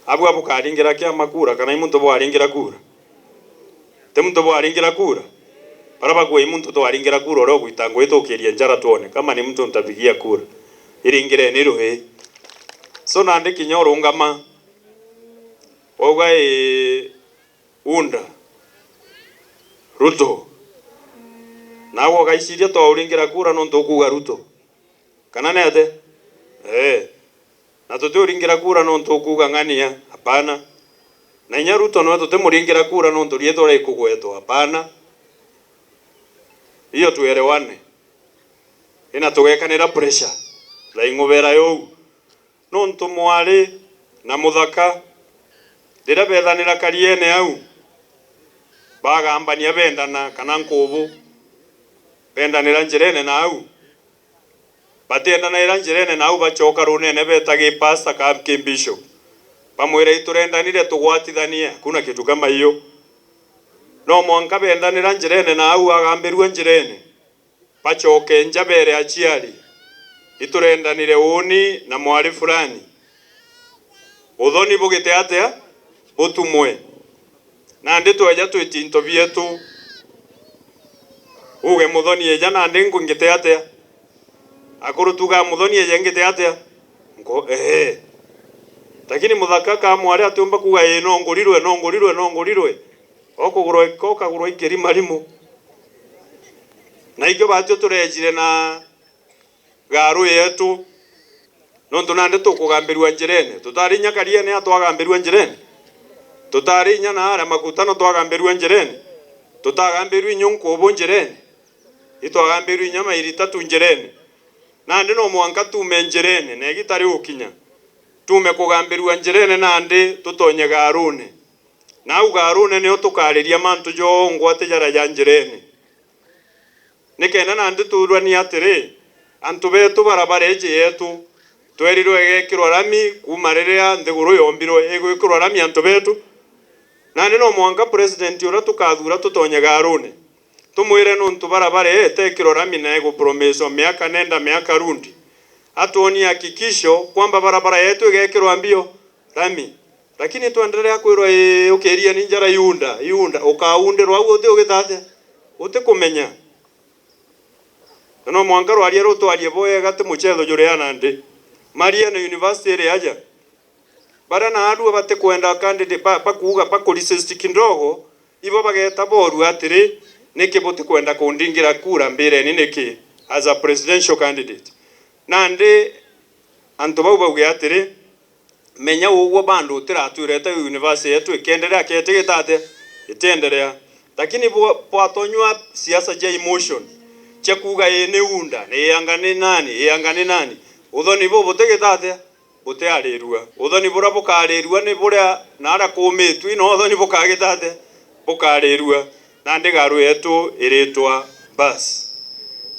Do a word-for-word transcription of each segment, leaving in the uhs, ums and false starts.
Abua bukaringira kiama kura, kana i muntu bwaringira kura? Ti muntu bwaringira kura? Bara bakuga i muntu twaringira kura, uria ugwita ngugi tukirie njara twone kama ni muntu ntabigia kura. Iringireni ruhi. So nandi kinya urungama, wauga ii, unda, Ruto. Nawe ugaiciria twauringira kura nontu ukuuga Ruto? Kana ni ate? Ee. Na tutiuringira kura nontu ukuuga ng'ania, apana. Na inya Ruto nwe tutimuringira kura nontu riitwa rikugwetwa, apana. Iyo tuerewane. Ina tugekanira pressure. Thaing'ubera yuu. Nontu mwari na muthaka, riria beethanira kariene au, bagambania bendana kana nkubu, bendanira njirene na au. Batiendanaira njirene na au, bacoka runene beeta gi pastor ka ki bishop. Bamwira, "Iturendanire tugwatithanie, hakuna kitu kama hiyo." No mwanka bendanira njirene na au, agambirua njirene. Bacoke nja beere aciari, "Iturendanire uuni na mwari fulani." Uthoni bugite atia? Butumwe. Nandi tweja twiti into bietu, uge, "Muthoni eja nandi nku-, ngite atia?" Akuru tugaa, "Muthoni eja ngite atia?" Nko-, ee. Lakini muthaka ka mwari atiumba kuuga, "Ii, no ngurirwe, no ngurirwe, no ngurirwe." Okugurwa, okagurwa ikiri marimu. Na ikio batio turejire na garu yetu, nontu nandi tukugambirua njirene. Tutari inya kariene a twagambirua njirene? Tutari inya na aria makutano twagambirua njirene? Tutagambirua inya unkubu njirene? Itwagambirua inya mairi tatu njirene. Nandi no mwanka tuume njirene, na igita riukinya, tuume kugambirua njirene nandi tutonye gaarune. Na au gaarune nio tukaariria mantu jongwa ti jaria ja njirene. Nikenda nandi tuuranie atiri, antu beetu barabara iji yeetu, twerirwe igekirwa rami kuuma riria nthiguru yombirwe, igwikirwa rami antu beetu? Nandi no mwanka president uria tukathuura tutonye gaarune, tumwire nontu barabara ii itekirwa rami na igupromiswa miaka nenda, miaka rundi, atwonie hakikisho kwamba barabara yeetu igekirwa mbio rami. Lakini twenderea kwirwa, "Ii, ukiria ni njara iunda, iunda," ukaundirwa au uti ugita atia? Utikumenya. Na no mwanka rwaria ruu twarie bwega, ti muchetho juria nandi. Maria na university iri aja. Baria naarua batikwenda candidate, ba-, bakuuga, bakuresist kidogo, ibo bageeta boorua atiri, "Niki butikwenda kundingira kura? Mbireni niki as a presidential candidate?" Nandi antu bau bauge atiri, menya ugwo bado utiratwirete university yetu ikenderea, ketigita atia? Itienderea. Lakini bwa-, bwatonywa siasa cia emotion, cia kuuga, "Ii ni unda, ni ianga ni nani, ianga ni nani?" Uthoni buu butigita atia? Butiarirua. Uthoni buria bukarirua ni buria naaria kuumitue, no uthoni bukagita atia? Bukarirua. Nandi garu yeetu iritwa bus.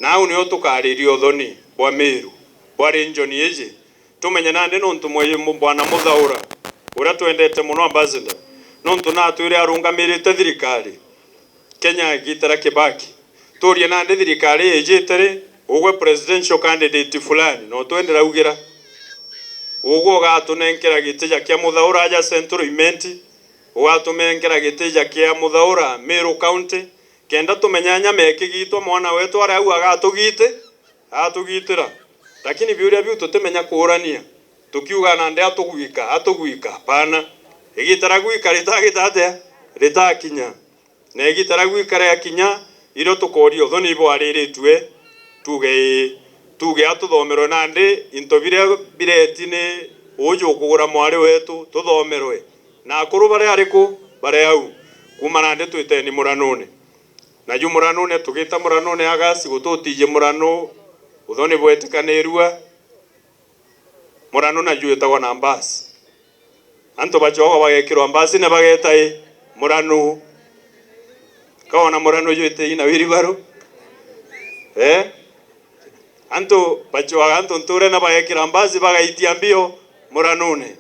Na au nio tukariria uthoni bwa Meru, bwa region iji. Tumenye nandi nontu mwe-, mu-, Bwana Muthaura, uria twendete mono, ambassador, nontu natwire arungamirite thirikari Kenya igita ria Kibaki. Tuurie nandi thirikari ijite ri, ugwe presidential candidate fulani, no twendera ugira. Ugwe ugatunenkera giti ja kia Muthaura aja Central Imenti, ugatunenkera giti ja kia Muthaura Meru County, kenda tumenya nyama ikigitwa mwana wetu aria au agatugiti-, atugitira. Lakini biuria biu tutimenya kuurania. Tukiuga nandi atugwika, atugwika, hapana. Igita ria gwika ritagita atia? Ritakinya. Na igita ria gwika riakinya, irio tukooria uthoni ibwariritue, tuuge ii, tuuge atuthomerwe nandi into biria bireti ni uju ukugura mwari wetu, tuthomerwe. Na akuru bari ariku? Bari au. Kuuma nandi twiteni muranune. Naju muranune, tugita muranune Agasti, gututiji muranu, uthoni bwetikanirua, muranu naju witagwa na mbasi. Antu bacwagwa bagekirwa mbasi na bageta i muranu. Kaona muranu jwite ina wiribaru? Eh? Antu bacwaga antu nture na bagekira mbasi bagaitia mbio muranune.